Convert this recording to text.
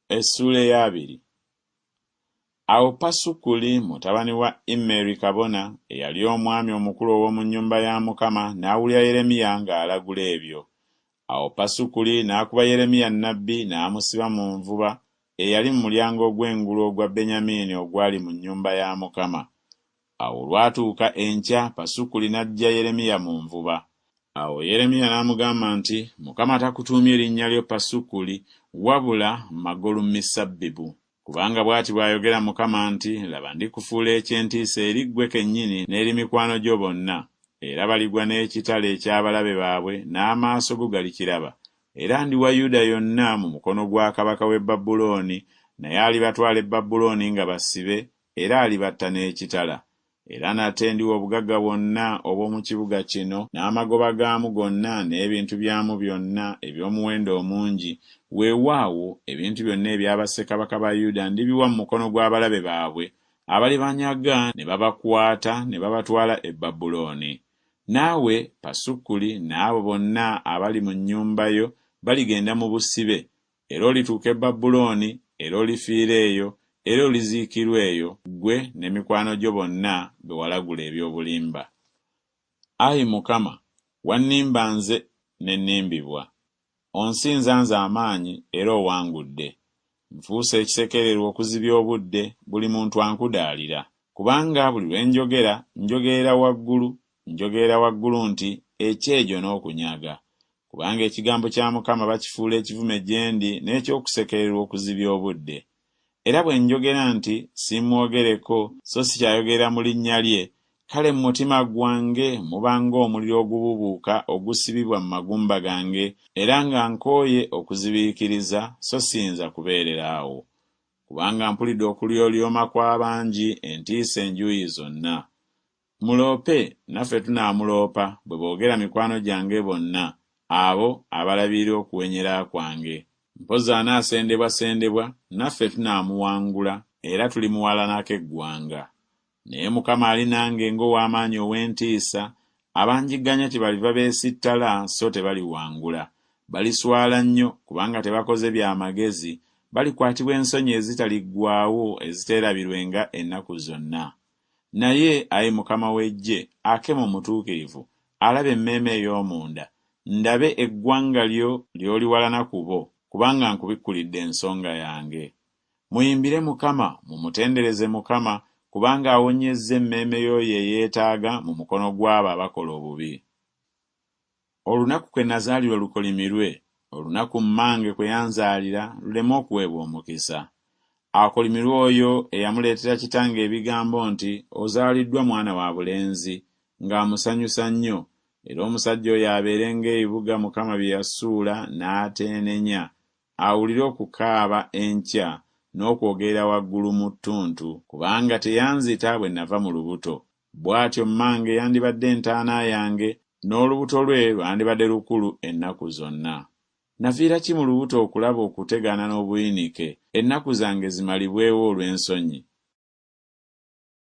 Essuula ey'abiri. Awo Pasukuli mutabani wa Immeri kabona, eyali omwami omukulu ow'omu nnyumba ya Mukama n'awulira Yeremiya ng'alagula ebyo. Awo Pasukuli n'akuba Yeremiya nnabbi n'amusiba mu nvuba eyali mu mulyango ogw'engulu ogwa Benyamini ogwali mu nnyumba ya Mukama. Awo olwatuuka enkya Pasukuli n'aggya Yeremiya mu nvuba. Awo Yeremiya n'amugamba nti, Mukama takutuumye linnya lyo Pasukuli, wabula Magolumissabbibu. Kubanga bw'ati bw'ayogera Mukama nti, Laba ndikufuula eky'entiisa eri ggwe kennyini n'eri mikwano gyo bonna, era baligwa n'ekitala eky'abalabe baabwe, n'amaaso go galikiraba. Era ndiwa Yuda yonna mu mukono gwa kabaka w'e Babulooni, naye alibatwala e Babulooni nga basibe, era alibatta n'ekitala. Era nate ndiwa obugagga bwonna obw'omu kibuga kino, n'amagoba gaamu gonna, n'ebintu byamu byonna eby'omuwendo omungi, weewaawo, ebintu byonna ebya bassekabaka ba Yuda ndibiwa mu mukono gw'abalabe baabwe, abalibanyaga ne babakwata ne babatwala e Babulooni. Naawe, Pasukuli, n'abo bonna abali mu nnyumba yo baligenda mu busibe, Era olituuka e Babulooni, era olifiira eyo, era oliziikirwa eyo, ggwe ne mikwano gyo bonna be walagula eby'obulimba. Ayi Mukama, wannimba nze ne nnimbibwa. Onsinza nze amaanyi era owangudde. Nfuuse ekisekererwa okuzibya obudde, buli muntu ankudaalira. Kubanga buli lwe njogera, njogerera waggulu, njogerera waggulu nti, Ekyejo n'okunyaga! Kubanga ekigambo kya Mukama bakifuula ekivume gye ndi n'eky'okusekererwa okuzibya obudde. Era bwe njogera nti, Siimwogereko, so sikyayogerera mu linnya lye, kale mu mutima gwange muba ng'omuliro ogubuubuuka ogusibibwa mu magumba gange, era nga nkooye okuzibiikiriza, so siyinza kubeerera awo. Kubanga mpulidde okulyolyoma kw'abangi, entiisa enjuuyi zonna. Muloope, naffe tunaamuloopa, bwe boogera mikwano gyange bonna, abo abalabirira okuwenyera kwange. Mpozzi anaasendebwasendebwa, naffe tunaamuwangula, era tulimuwalanako eggwanga. Naye Mukama ali nange ng'ow'amaanyi ow'entiisa, abanjigganya kyebaliva beesittala so tebaliwangula. Baliswala nnyo, kubanga tebakoze bya magezi, balikwatibwa ensonyi ezitaliggwaawo eziteerabirwenga ennaku zonna. Naye, ayi Mukama w'eggye, akema omutuukirivu, alaba emmeeme ey'omunda, ndabe eggwanga lyo ly'oliwalana ku bo, kubanga nkubikkulidde ensonga yange. Muyimbire Mukama, mumutendereze Mukama, kubanga awonyezza emmeeme y'oyo eyeetaaga mu mukono gw'abo abakola obubi. Olunaku kwe nazaalirwa lukolimirwe, olunaku mmange kwe yanzaalira luleme okuweebwa omukisa. Akolimirwe oyo eyamuleetera kitange ebigambo nti, Ozaaliddwa mwana wa bulenzi, ng'amusanyusa nnyo, era omusajja oyo abeere ng'ebibuga Mukama bye yasuula n'ateenenya, awulire okukaaba enkya n'okwogerera waggulu mu ttuntu, kubanga teyanzita bwe nava mu lubuto, Bw'atyo mmange yandibadde entaana yange, n'olubuto lwe lwandibadde lukulu ennaku zonna. Naviira ki mu lubuto okulaba okutegana n'obuyinike, ennaku zange zimalibwewo olw'ensonyi?